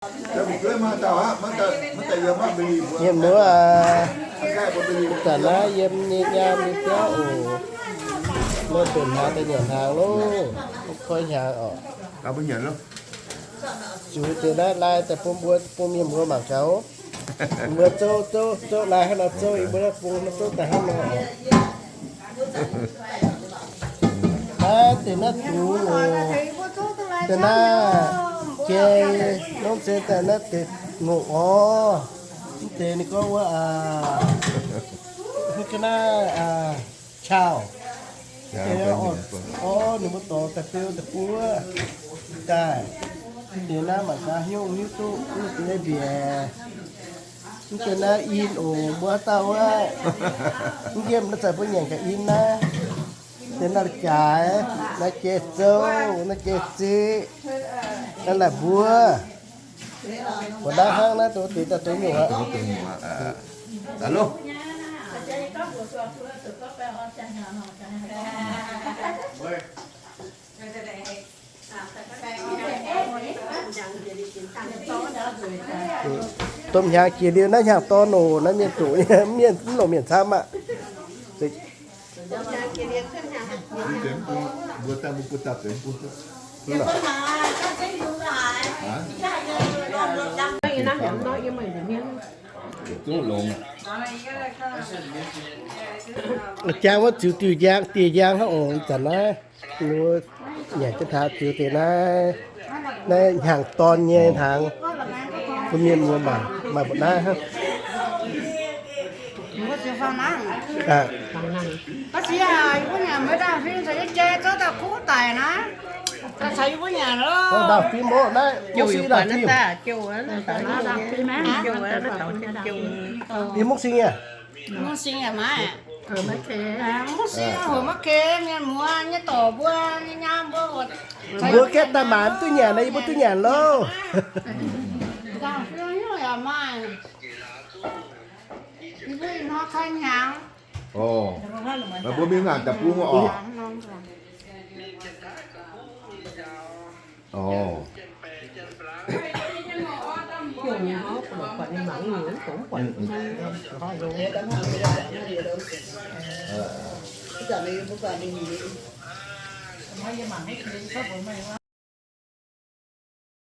Mienh muoz aac, zanc naaiv yiem nyei nyaam nyei biauv oc. Meih mbenc hnaangx daaih nyanc hnaangx loh, mv koi hnyangx oc. Ziux deix naaiv lai daaih bun mbuo, bun mienh muoz mangc gaax. Mbuo zouv, zouv, zouv lai hnangv nor zouv, yie mbuo naaiv bung naaiv zouv daaih hnangv nor oc. Naaiv deix naaiv dungz oc. Deix naaiv jai nongv se daaih naaiv deix ngorc orv. Mv deix ninh gorngv wuov, mv ga'naaiv, cau. Orv, ninh mbuo dorngx daaih beu daaih buov daaih. Mv deix naaiv mangc gaax, hnyouv hiuv duqv mv deix mbiaec. Mv deix naaiv in oc, mbuo haaix dauh wuov mv nqemh naaiv zanc mbuo nyanc ga'in naaiv. Deix naaiv jaaix, naaiv jai zouv, naaiv jai ziqv, naaiv laih mbuov. Mbuo naaiv hnangv naaiv dongh deix daaih dongh nyungc aqv. Domh hnyangx jiex liuz naaiv hnyangx dorn oc, naaiv mienh zuqc, mienh mv longc mienh camv aqv. Jang wuov ziux diuh njang, diuh njang hnangv oc, zanc naaiv. Nyanc jienv taux ziux deix naaiv, naaiv hnyangx dorn nyei hnaangx, bun mienh muoz mangc, maaih mbu'naaiv hnangv. Ndaauh fim oc, naaiv, yie mungv sing nyei. Mungv sing maiv, mungv sing heuc maiv kei, mienh muoz nyei dorc mbuo nyei nyaam mbuo oc. Mbuo gaeqv daaih maaic mv duqv nyanc nor, yie mbuo duqv nyanc loh. Ndaauh fim yaac maaih. Yie mbuo ih hnoi kai hnyangx. Mbuo mingh ngaanc daaih bung oc.